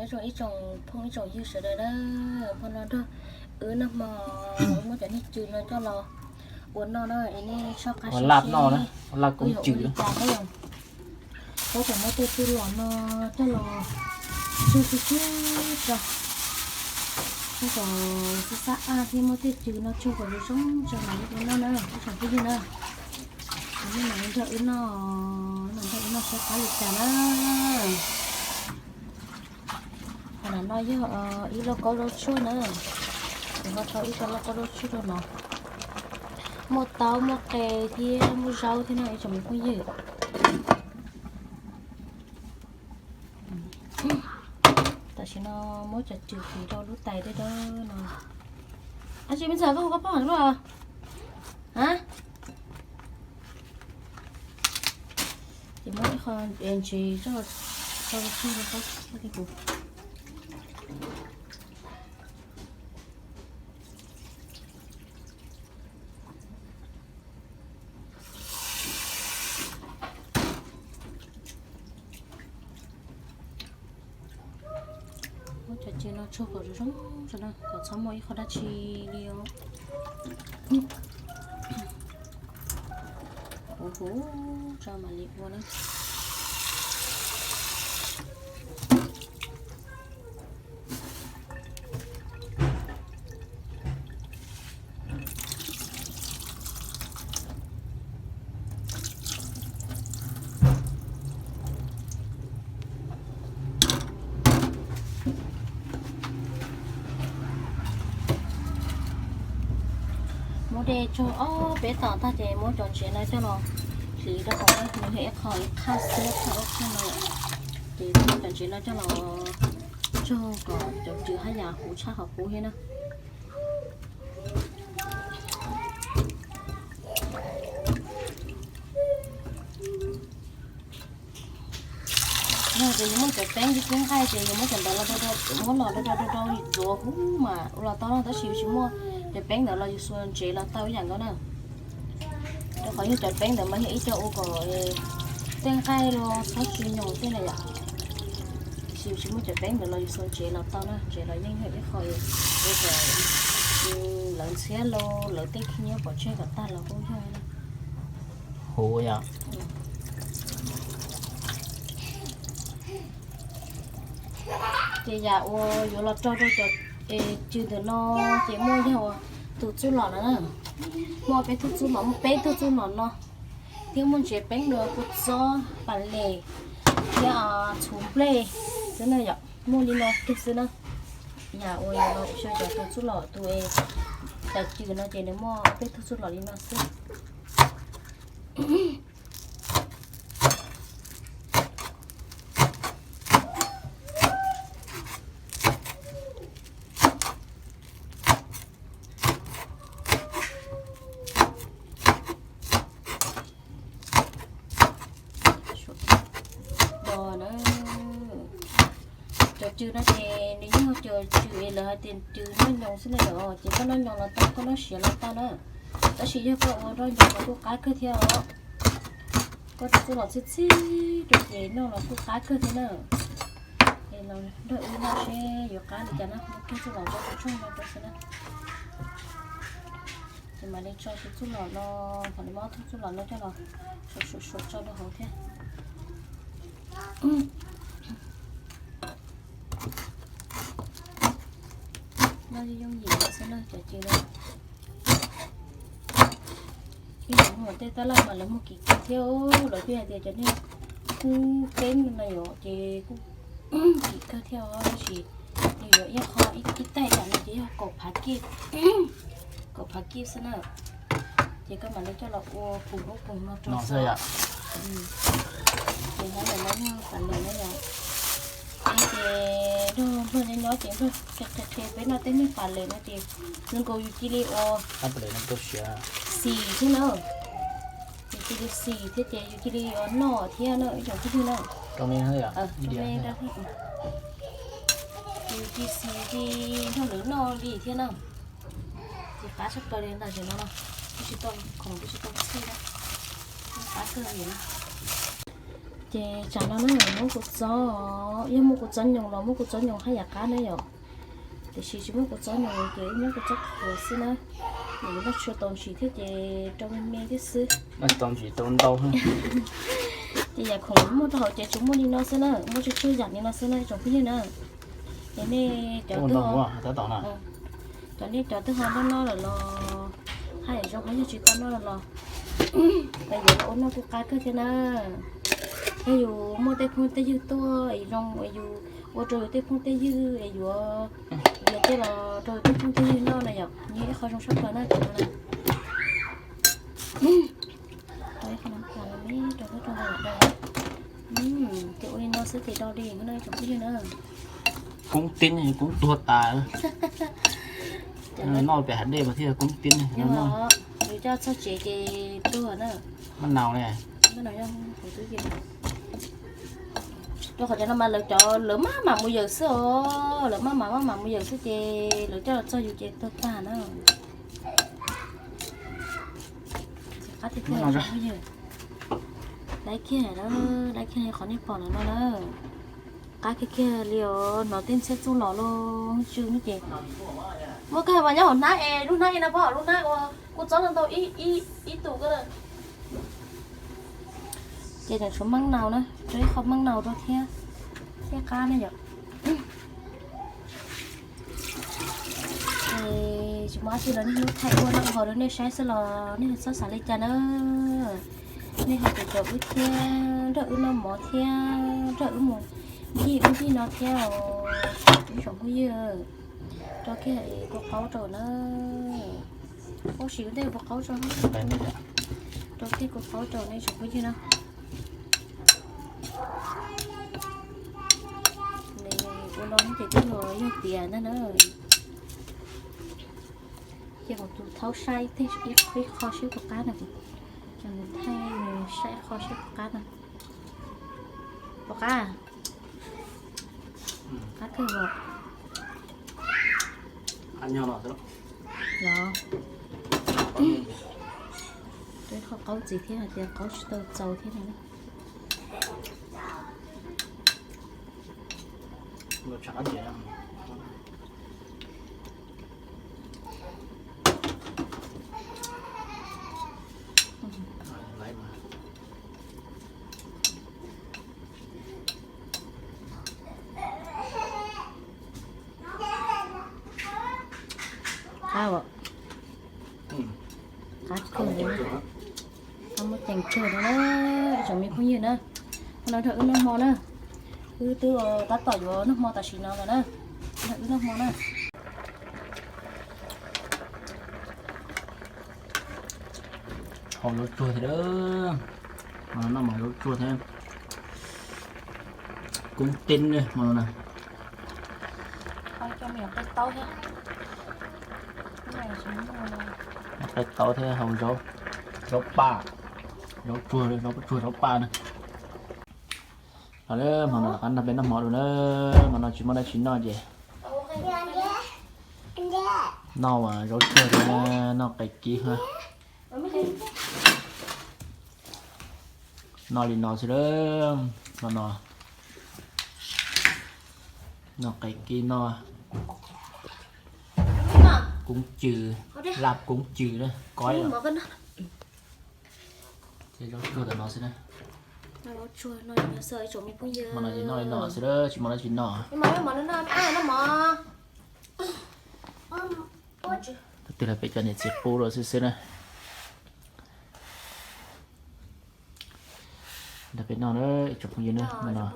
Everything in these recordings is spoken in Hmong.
Nyob zoo ib tsoom phooj ib tsoom ywg sawv daws na, hmo no nrog wb noj hmo, muab cov niag cw no coj los ua noj na, es nej soj qab ua laj noj na, ua laj koob cw na. Muab cov muab tej tsuj lom no coj los tsuag tsuag tsuag rau, muab cov xab xab aj thiab muab tej cw no tsuag kom zoo zoo tso mam li ua noj na ib tsoom phooj ywg na. Ces nej mam li nrog wb noj, mam nrog wb noj soj qab li cas na. Qhov no yog ib lauj kaub zaub tshuaj na, kuv ho tau ib co lauj kaub zaub tshuaj rau no. Muaj taub muaj qe thiab muaj zaub thiab no ib tsoom me phooj ywg. Tam sim no muab cov cw fiv rau lub tais dawb dawb no. Ab tsis me ntxhais koj hu koj poj luaj a. Ces muab ib qho ntsev tso, tso tso tso. Muab cov cw no tsuag kom zoo zoo tso na, kom txhob muaj ib qho dab tsi li os. Huv huv tso mam li ua na. Muab dej tsuag ob peb tom tag ces muab cov ntsev no coj los hliv rau hauv na, nws yog ib qho ib qhaj xwb, qhaj ub qhaj no. Ces muab cov ntsev no coj los tsuag kom cov cw haj yam huv tshaj qhov qub thiab na. Yog tias yus muaj cov peeb tib nqaij ces yus muab cov ntawd los, muab los rau rau rau ntxuav huv mas ua los tau no, tab sis yus tsis muaj cov peeb ntawd los yus xuas ntsev los tau ib yam nkaus na. Rau qhov yog cov peeb ntawd mas yog ib co ua kom tej nqaij los txhob tsis nyoos tej na yom. Tiam sis yus tsis muaj cov peeb ntawd los yus xuas ntsev los tau na, ntsev los yeej yog ib qho ua kom lawv ntxhiab los lawv tej khib nyiab pov tseg kom tag los kuj yog na. Huv yom. Ces yam uas yuav los rau rau cov cw ntawm no ces muaj yog tus txuj lom no na. Muaj peb tug txuj lom, muaj peb tug txuj lom no, thiab muaj ntsev peeb no, kua txob, pas les thiab txhuv nplej xwb na yom. Muaj li no kiag xwb na. Yam uas yuav los xyaw cov tus txuj lom tus, cov cw no ces nws muaj peb tug txuj lom li no xwb. Do na, cov cw no ces nws yeej cov cw es lawv hais tias cw noj nyoos xwb na yom, ces koj noj nyoos los tau, koj noj siav los tau na. Tab sis yog koj ua noj nyoos los kuj qab kawg thiab os. Koj tus txuj lom txhij txhij rau ces noj los kuj qab kawg thiab na. Es los nrog wb noj seb yuav qab li cas na, muab kiag txuj lom rau tus tsoog no rau xwb na. Ces mam li tso tus txuj lom no, mam li muab tus txuj lom no coj los suam suam suam tso rau hauv thiab. Noj yooj yim xwb na cov cw no. Ib yam muaj tej tab laj mas lawv muag kim kawg thiab, lawv pheej hais tias cov niag kub peeb no yom ces kuj kim kawg thiab os, tab sis nws yuav ib qho ib taig yam no ces yog kaum phav kib, kaum phav kib xwb na. Ces koj mam li coj los ua pum ub pum no rau xwb. Ces nyob ntawm no yog pas lawm na yom. Peb ces nrog nplog nyob nyob ces nplog qhia qhia peb noj tej niag pas lawm no ces zoo nkaus yus cia li ua xis thiab na. Yus cia li xis thiab ces yus cia li ua noj thiab na ib tsoom phooj ywg na. Yus cia xis cia nrog lawv noj li thiab na. Ces qab tshaj plaws li ntawm no, twb tsis tau khoom twb tsis tau txhij na, qab kawg li na. Ces tsam no na muab kuv txob, yog muab kuv txob nyoos los muab kuv txob nyoos haj yam qab na yom. Tiam sis tsis muab kuv txob nyoos ces wb muab kuv txob qhuav xwb na. Nws npaj tshuaj tau ntsis thiab ces rau me me thiab xwb. Ces yam khoom muaj rau hauv ces tsuas muaj li no xwb na, muaj tsawg tsawg yam li no xwb na tsoom phooj ywg na. Ces nej cov twg, cov nej cov twg ho noj noj lawm los, haj yam zoo, ho yog tsis tau noj lawm los, es yuav los ua noj kuj qab kawg thiab na. Yog yus muaj tej phooj tej ywg tuaj es zoo es yus ua rau yus tej phooj tej ywg es yuav, yuav coj los rau yus tej phooj tej ywg noj na yom, nws yog ib qho zoo tshaj plaws na cov no na. Rau ib qho no rau, rau ntawd, ces ua li no xwb ces do li no tsoom phooj ywg na. Koob tib, koob tuag tas. Noj pem hav dej mas thiaj koob tib no. Yus coj txog tsev ces tuag na. Maj nau ne. Rau qhov cov no mas lawv cov lawv maj mam mus yawm xwb os, lawv maj mam maj mam mus yawm xwb ces lawv coj los txog yus ces tuag tag na. Qab tiag tiag, laiv kiag, laiv kiag qhov nej pom no no na. Qab kiag kiag li os, hnov tej ntxhiab txuj lom loj tsw no ces muaj kawg mas nyob hauv hnab es lub hnab es no pom lub hnab uas kuv txob ntau ntau ib tus ko. Ces tseem tshuav maj nau na, rau ib qho maj nau rau thiab, thiab qab na yom. Tsis muaj dab tsi los nej hlub thaij ua noj hauv rau nej saib xwb los nej txhob xav li cas na. Nej ho caum caum wb thiab, nrog wb noj mov thiab, nrog wb mus ncig ub ncig no thiab os ib tsoom phooj ywg. Rau kiag kuv qaub rau na. Ub, sim ua ntej kuv qaub rau. Rau kiag kuv qaub rau nej tsoom phooj ywg na. Ua no ces twb yog tiav ntag na. Ces kuv tus thaub saib ib qho seb puas qab na. Ces nws thaij nws saib qho seb puas qab na. Puas qab? Qab kawg los. Los, rau qhov qaub ntxiv thiab hais tias qaub tsis tau txaus thiab no. Qab os. Qab kawg li. Qab muaj ceem kawg li na, tsoom me phooj ywg na. Qhov no nrog wb noj hmo na. Wb twb tab tom yuav noj hmo tam sim no lawm na. Nrog wb noj hmo na. Hau zaub tsuag thiab, hmo no noj mov zaub tsuag thiab. Koob tib hmo no na. Qe taub thiab hau zaub, zaub paj, zaub tsuag, zaub tsuag zaub paj na. Los, hmo no rov qab nrog peb noj hmo dua na. Hmo no tsis muaj dab tsi noj ces noj zaub tsuag thiab noj qe kib na. Noj li no xwb, hmo no noj qe kib, noj koob cws, laj koob cws na, koib. Ces zaub tsuag tam no xwb na. Hmo no ces noj li no xwb, tsis muaj dab tsi noj. Tus twg los peb cov niam txiv qub rau xwb xwb na. Nrog peb noj na ib tsoom phooj ywg na, hmo no.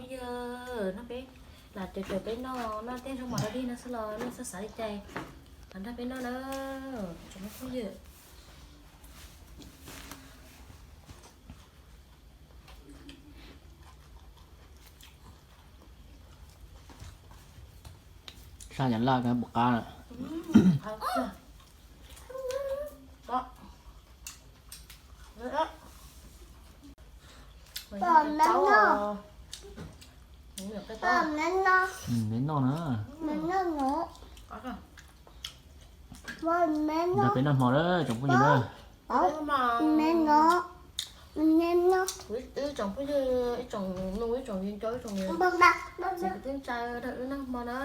Lam caum caum peb noj, noj tej zaub mov dog dig no xwb los nej txhob xav li cas, los nrog peb noj na tsoom phooj ywg. Saj yam laj kawg, puas qab na? Peb noj na. Nrog peb noj hmo na tsoom phooj ywg na. Ib tsoom phooj ywg, ib tsoom nus, ib tsoom viv ncaus, ib tsoom niam txiv kwv tij neej tsa, dag wb noj hmo na.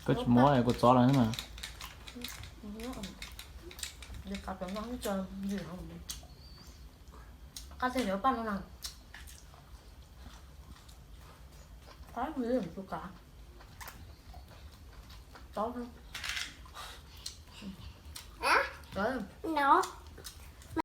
Koj tsis muab kuv txov lawm na. Qab teg yuav paj no na. Qab tus kav. Tau. No.